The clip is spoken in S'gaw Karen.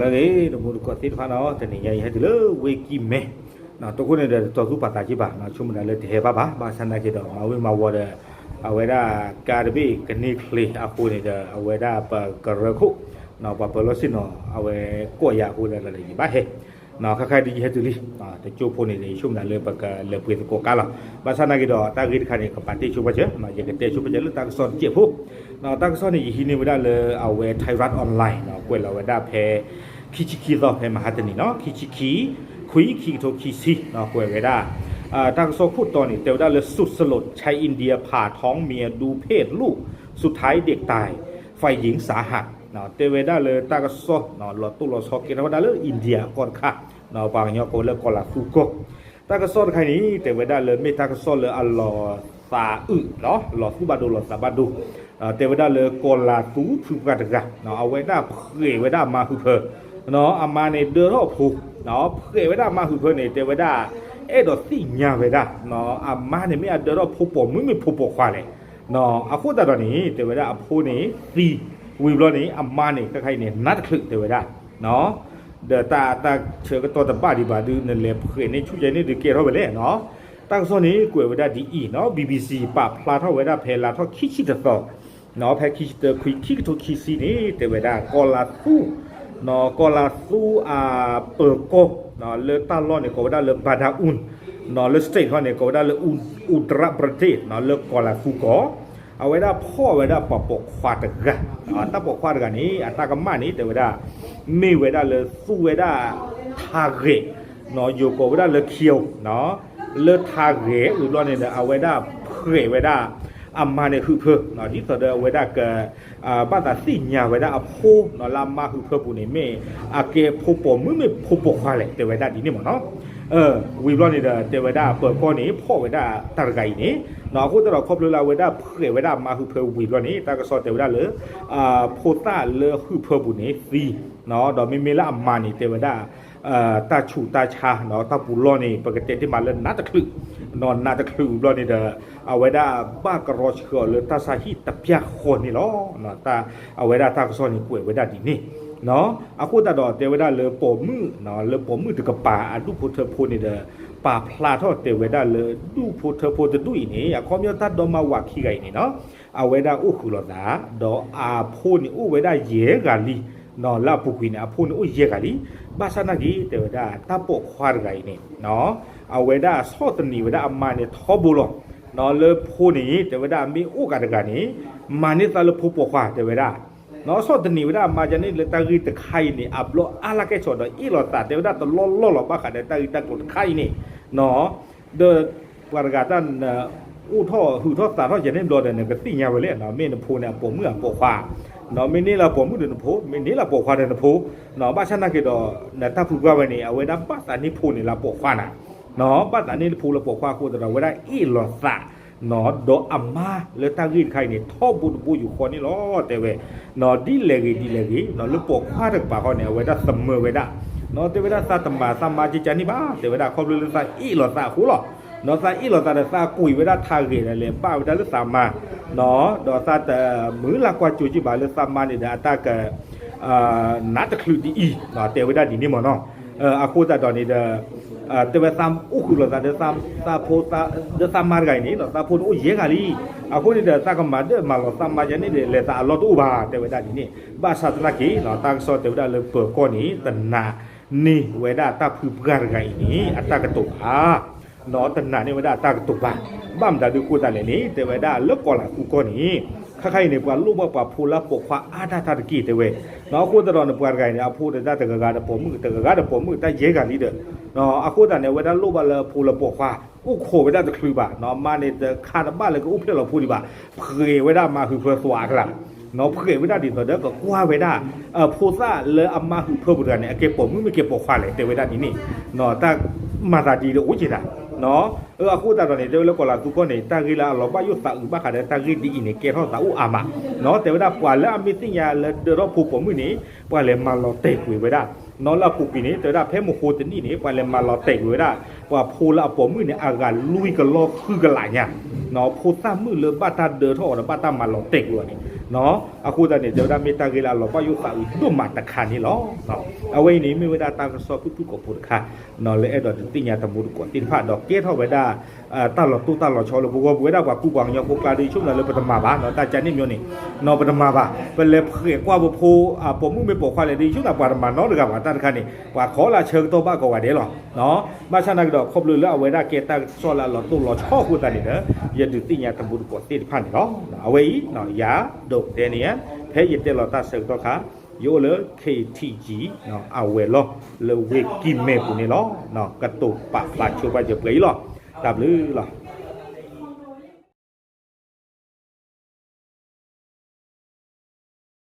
လၢဂ့ၤ တမူတကိးသ့ၣ်တဖၣ်နီၤ, တနံၤညါအံၤဟဲတုၤလၢဝ့ၢ်ကံၢ်မဲ, တဃိန့ၣ်ဒီး တတီၤသူၣ်ပာ်သးက့ဘၣ်, ဆိကမိၣ်ဒၣ်လၢတဟဲဘၣ်ဘၣ်, ဘၣ်ဆၣ်သနာ်က့ဒီး မၤဝ့ၤမၤဝီၤဒီး အဝဲဒၣ်ကါတဘ့ၣ်ကန့ၢ်ချ့အဃိန့ၣ်ဒီး အဝဲဒၣ်ပကရၢခိၣ် ပှၤပၢၤလီၢ်ဆ့ၣ်နီၤ အဝဲကိးယၤအဃိဒီး ယဘၣ်ဟဲ ခါခါဒ်ယဟဲတုၤလံ, တကၠိဖိန့ၣ်ဒီး ယဆိကမိၣ်ဒၣ်လၢပကလဲၤပှ့ၤသကိးကါလီၤ. ဘၣ်ဆၣ်သနာ်က့ဒီး တၢ်ဂ့ၢ်တခါန့ၣ် ကပာ်တ့ၢ်ဆိပာ်စၢၤ, ယကတဲဆိပာ်စၢၤလၢတၢ်ကစီၣ်တစဲးဖိ, တၢ်ကစီၣ်န့ၣ် ယဟံးန့ၢ်ဝဲဒၣ်လၢအဝဲ Thairath Online ကွဲးလီၤဝဲဒၣ်ဖဲ ခံဆံခံသီ ဖဲမဟါတနံၤနီၤ, ခံဆံခံ ခွံ ခံကထိခံဆံ ကွဲးဝဲဒၣ် တၢ်ကစီၣ်ခိၣ်တီန့ၣ် တဲဝဲဒၣ်လၢ สุดสลด ชายอินเดียผ่าท้องเมียดูเพศลูกสุดท้ายเด็กตาย ฝ่ายหญิงสาหัส တဲဝဲဒၣ်လၢတၢ်ကစီၣ် လီၤတိၢ်လီၤဆီကဲထီၣ်ဝဲဒၣ်လၢ India အကီၢ်တခါ, ပှၤကညီကိးဝဲလၢကီၤလၤသူကီၢ်, တၢ်ကစီၣ်တခါအံၤန့ၣ် တဲဝဲဒၣ်လၢမ့ၢ်တၢ်ကစီၣ်လၢအလီၤသးအုး, လီၤသူၣ်ဘၣ်ဒိလီၤသးဘၣ်ဒိ, တဲဝဲဒၣ်လၢကီၤလၤသူဖုပှၢ်တဂၤ အဝဲဒၣ်ဖှဲးဝဲဒၣ်အမါဟုးဖၢ, အမါန့ၣ်ဒၢထီၣ်အဖိ, ဖှဲးဝဲဒၣ်အမါဟုးဖၢန့ၣ် တဲဝဲဒၣ် အဲၣ်ဒိးသ့ၣ်ညါဝဲဒၣ် အမါန့ၣ်မ့ၢ်အဒၢထီၣ်ဖိပိာ်မုၣ်မ့ၢ်ဖိပိာ်ခွါလဲၣ်, အဃိသတးဒီးန့ၣ် တဲဝဲဒၣ်အဖိန့ၣ်သံ, ဝံၤဘျီန့ၣ် အမါန့ၣ် ခဲခါအံၤန့ၣ် နးတချုး တဲဝဲဒၣ် ဒီးတၢ်ဆၢကတီၢ်တဘၣ်ဒံးဘၣ်ဒုး နလဲၤဖှဲးန့ၢ်ဆူၣ်ကဲန့ၢ်ဒုးကဲထီၣ်ဝဲလဲၣ်နီၤ, တၢ်ကစီၣ်န့ၣ် ကွဲးဝဲဒၣ်ဒ်အံၤနီၤ, BBC ပာ်ဖျါထီၣ်ဝဲဒၣ်ဖဲလါထီၣ်ခံဆံတသီ, ဖဲခံဆံတခွံ ခံကထိခံဆံန့ၣ် တဲဝဲဒၣ် ကီၤလၤသူ, ကီၤလၤသူအပၢၤကီၢ် လၢတၢ်လီၢ်န့ၣ် ကိးဝဲဒၣ်လၢ Badaun လၢ state ခီန့ၣ် ကိးဝဲဒၣ်လၢ Uttar Pradesh လၢကီၤလၤသူကီၢ် အဝဲဒၣ်ဖီၣ်ဝဲဒၣ်ပှၤပိာ်ခွါတဂၤ, တၢ်ပိာ်ခွါတဂၤန့ၣ် အတၢ်ကမၣ်န့ၣ် တဲဝဲဒၣ် မ့ၢ်ဝဲဒၣ်လၢသူဝဲဒၣ်ထးဂဲာ်, ယိၤကိးဝဲဒၣ်လၢ ခီး, လၢထးဂဲာ်ဝံၤဘျီန့ၣ်ဒီး အဝဲဒၣ်ဖှဲးဝဲဒၣ်အမါန့ၣ်ဟုးဖၢ, ဒ်သိးဒီးအဝဲဒၣ်က ဘၣ်သးသ့ၣ်ညါဝဲဒၣ်အဖိ လၢအမါဟုးဖၢပူၤန့ၣ် မ့ၢ်အကဲဖိပိာ်မုၣ်မ့ၢ်ဖိပိာ်ခွါလဲၣ် တဲဝဲဒၣ်ဒ်န့ၣ်မ့ၢ်နီၤ. ဝံၤဘျီန့ၣ်ဒီး တဲဝဲဒၣ်ပၢၤကီၢ်န့ၣ် ဖီၣ်ဝဲဒၣ်တၢ်တဂၤအံၤန့ၣ်, အဃိသတးဒီးခီဖျိလၢအဝဲဒၣ်ဖှဲးဝဲဒၣ်အမါဟုးဖၢဝံၤဘျီန့ၣ် တၢ်ကစီၣ်တဲဝဲဒၣ်လၢ ဖိသၣ်လၢဟုးဖၢပူၤန့ၣ်သံ, ဒီးမ့မ့ၢ်လၢအမါန့ၣ် တဲဝဲဒၣ် တၢ်ဆူးတၢ်ဆါ တၢ်ပူၤလီၢ်န့ၣ် ပကတဲတ့ၢ်မးလၢနးတချုး, နးတချုးဝံၤဘျီန့ၣ်ဒီး အဝဲဒၣ်ဘၣ်ကရီဆှၢအီၤလၢတၢ်ဆါဟံၣ်တပျၢ်ဃီန့ၣ်လီၤ. အဝဲဒၣ်တၢ်ကစီၣ်န့ၣ်ကွဲးဝဲဒၣ်ဒ်န့ၣ်, အဃိသတးဒီးတဲဝဲဒၣ်လၢပိာ်မုၣ်, လၢပိာ်မုၣ်တကပၤအဒူၣ်ဖိထၢဖိန့ၣ်ဒီး ပာ်ဖျါထီၣ်တဲဝဲဒၣ်လၢဒူၣ်ဖိထၢဖိတဒူၣ်အံၤန့ၣ် အခီပညီတၢ်ဒီမါဝၤခံဂၤအံၤန့ၣ်နီၤ, အဝဲဒၣ်အိၣ်ဃုာ်လိာ်သး, ဒီးအဖိန့ၣ်အိၣ်ဝဲဒၣ်ယဲၢ်ဂၤလံ, လၢအပူၤကွံာ်န့ၣ် အဖိန့ၣ်အိၣ်ယဲၢ်ဂၤလံ, ဘၣ်ဆၣ်နာ်က့ တဲဝဲဒၣ်တၢ်ပိာ်ခွါတဂၤအံၤန့ၣ် အဝဲဒၣ်ဆီၣ်သနံးဝဲဒၣ်အမါန့ၣ်ထီဘိလီၤ. လၢဖိန့ၣ် တဲဝဲဒၣ်မ့ၢ်အိၣ်ဂၤတဂၤန့ၣ် မၤန့ၢ်သးလၢဖိပိာ်ခွါ တဲဝဲဒၣ်, ဆီၣ်သနံးဝဲဒၣ်အမါယန့ၣ်လၢတၢ်ဂ့ၢ်တခါအံၤန့ၣ် အဘျီအါလၢကဲဆိးဒီးအ့ၣ်လိာ်သး တဲဝဲဒၣ်တလီၢ်လီၢ်လီၤ ဘၣ်ဃးဒီးတၢ်ဂ့ၢ်တၢ်ကျိၤတခါအံၤန့ၣ်, ဒီးပှၤတဂၤတၢ် အိၣ်ထီၣ်ဟုးထီၣ်သးထီၣ်ယန့ၣ်ဘျီဒီး နကသ့ၣ်ညါဝဲလဲၣ်နီၤ, မ့ၢ်နဖိန့ၣ်အပိာ်မုၣ်အပိာ်ခွါ, မ့ၢ်န့ၢ်လၢအပိာ်မုၣ်ဒီးနဖိ, မ့ၢ်န့ၢ်လၢအပိာ်ခွါဒီးနဖိ, ဘၣ်ဆၣ်နာ်က့ဒီး နတၢ်ဖုပှၢ်ဝဲန့ၣ် အဝဲဒၣ်ဘၣ်သးန့ၢ်ဖိန့ၣ်လၢအပိာ်ခွါနၤ, ဘၣ်သးန့ၢ်လၢဖိလၢပိာ်ခွါအဃိသတးဒီး အဝဲဒၣ်အ့ၣ်လိာ်သး ဒီးအမါလၢတၢ်ဂ့ၢ်တခါအံၤန့ၣ် ထီဘိတဘိယူၢ်ဃီန့ၣ်လီၤ တဲဝဲ, ဒ်လဲၣ်ဂ့ၤဒ်လဲၣ်ဂ့ၤ လၢပိာ်ခွါတကပၤဃီန့ၣ် အဝဲဒၣ်သမၢဝဲဒၣ်, တဲဝဲဒၣ်သးတမၤသးမါကကန့ၣ်ဘၣ် တဲဝဲဒၣ်ခီဖျိလၢသးအ့ၣ်လိာ်သးအဃိလီၤ, သးအ့ၣ်လိာ်သးဒီးသးကွံာ်ဝဲဒၣ်ထးဂဲာ်ဒီးလဲၤဘၣ်ဝဲဒၣ်လၢသးမါ, ဒီးသးတမုၢ်လၢ်ကွၢ်စိက့ဘၣ်လၢသးမါန့ၣ်ဒီးအတၢ်က နးတချုးဒ်အံၤ တဲဝဲဒၣ်ဒ်န့ၣ်မ့ၢ်နီၤ, အဃိသတးဒီးန့ၣ်ဒီး တဲဝဲသးအိၣ်ဃုာ်လိာ်သးဒီးသးဖိ ဒီးသးမါတဂၤအံၤန့ၣ် သးဖိန့ၣ်အိၣ်ယဲၢ်ဂၤလံ, အဃိန့ၣ်ဒီး သးကမၤဒၢမၤလီၤသးမါယန့ၣ်ဒီး လဲၤသးအလီၢ်တအိၣ်ဘၣ် တဲဝဲဒၣ်ဒ်န့ၣ်, ဘၣ်ဆၣ်သနာ်က့ တၢ်ကစီၣ်တဲဝဲဒၣ်လၢပၢၤကီၢ်န့ၣ် တနာ်န့ၢ်ဝဲဒၣ်တၢ်ဖုပှၢ်တဂၤအံၤန့ၣ် အတၢ်ကတိၤဘၣ် တနာ်န့ၢ်ဝဲဒၣ်အတၢ်ကတိၤဘၣ်, ဘၣ်မတၤဒုးအဃိသတးလဲၣ်န့ၣ် တဲဝဲဒၣ်လၢကီၤလၤသူကီၢ်န့ၣ် ခါခါအံၤန့ၣ် ပှၤလိၣ်ဘၣ်ပှၤဖိလၢအပိာ်ခွါအါတၢ်တၢ်တက့ၢ်တဲဝဲ, အဃိသတးဒီးန့ၣ် ပှၤတဂၤအံၤန့ၣ် အဖိတဒၣ်တဂၤဂၤဒီးပိာ်မုၣ် တဂၤဂၤဒီးပိာ်မုၣ်တၢ်ယဲၢ်ဂၤလံဒီး, အဃိသတးန့ၣ် အဝဲဒၣ်လိၣ်ဘၣ်လၢအဖိလၢပိာ်ခွါ အိၣ်ခိးဝဲဒၣ်တချုးဘၣ်, မါန့ၣ်တခါတဘၣ်လၢကအိၣ်ဖျဲၣ်လီၤဖိဒံးဘၣ်, ဖှဲးဝဲဒၣ်မါဟုးဖၢသွးအကျါ ဖှဲးဝဲဒၣ်ဒ်သိးဒီးကကွၢ်ဝဲဒၣ် ဖိသၣ်လၢအမါဟုးဖၢပူၤတဂၤန့ၣ် အကဲပိာ်မုၣ်မ့ၢ်ကဲပိာ်ခွါလဲၣ် တဲဝဲဒၣ်ဒ်န့ၣ်, တၢ်မၤသးဒ်ဒီးအိၣ်က့ၤတၢ်, အဃိသတးဒီးန့ၣ် တဲဝဲလၢကီၤလၤသူကီၢ်န့ၣ် တၢ်ဂ့ၢ်လၢအလီၤဘၣ်ယိၣ်သးအုးဘၣ်ဃးဒီးတၢ်ဂ့ၢ်ဒ်အံၤန့ၣ် ကဲထီၣ်သးအိၣ်အါမး, တဲဝဲဒၣ်ပှၤလၢအမ့ၢ်သ့ၣ်ညါလၢဒၢထီၣ်ဖိပိာ်မုၣ်န့ၣ် ပှၤလဲၤမၤလီၤတဲာ်ကွံာ်ဝဲဒၣ်, လၢအပူၤကွံာ်န့ၣ် တဲဝဲဒၣ်ဖဲမဟိတနံၣ်န့ၣ် ပှၤလဲၤမၤလီၤတဲာ်ကွံာ်ဝဲဒၣ် ပှၤဖိလၢအပိာ်မုၣ်န့ၣ် အဂၤလွံၢ်ကလီၢ်ဃုကလးညါ, ဖိသၣ်မုၣ်လၢဘၣ်တၢ်ဒၢထီၣ်အီၤဒီးဘၣ်တၢ်မၤလီၤတဲာ်ကွံာ်အီၤန့ၣ် အဃိသတးန့ၣ် တဲဝဲဒၣ်မ့ၢ်တၢ်ဂ့ၢ်လၢအလီၤဘၣ်ယိၣ်သးအုးဒိၣ်မးတခါန့ၣ်လီၤ. အဝဲအံၤန့ၣ် မ့ၢ်ဝဲဒၣ်တၢ်ကစီၣ်ဖုၣ်ဖုၣ်ကိာ်ဖိတခါ လၢအဲၣ်ဒိးဒုးသ့ၣ်ညါတမူတကိးသ့ၣ်တဖၣ် ဒီးကဲထီၣ်ဝဲဒၣ် တၢ်လီၤတိၢ်တၢ်လီၤဆီလၢပဂီၢ် ပဝဲဒၣ်ပှၤကူပှၤကညီဖိကျါဒီး ယဆိကမိၣ်လၢပတမၤဘၣ် တၢ်ကန့ၣ်မ့ၢ်န့ၣ် ပတမၤဘၣ်. ပလဲၤဃဲၤကွၢ်ပဖိ ပိာ်မုၣ်မ့ၢ်ပိာ်ခွါလဲၣ်ဒီး ယဆိကမိၣ်ပှၤတမၤနီတဂၤဘၣ် တၢ်တခါန့ၣ် ပှၤခိးလၢဆၢကတီၢ်ဘၣ်ကိးဂၤဒဲးလီၤ. ဘၣ်ဆၣ်သနာ်က့ဒီး ခီဖျိလၢအဝဲဒၣ်ကဲတၢ်ကစီၣ်လၢအလီၤတိၢ်လီၤဆီအဃိသတးန့ၣ်ဒီး ယဒုးသ့ၣ်ညါတမူတကိးသ့ၣ်တဖၣ်န့ၣ်လီၤ. အဝဲအံၤ ယၤဒိးတဲန့ၣ် ဖဲယတဲလီၤတၢ်ဆၢကတီၢ်ခါ ယအိၣ်လၢ ခ့ထံကံ အဝဲၤလီၢ်လၢဝ့ၢ်ကံၢ်မဲပူၤန့ၣ်လီၤ. ကတိၤပာ်ဖျါဆိပာ်စၢၤပှဲၤအံၤလီၤ. တၢ်ဘျုးလီၤ.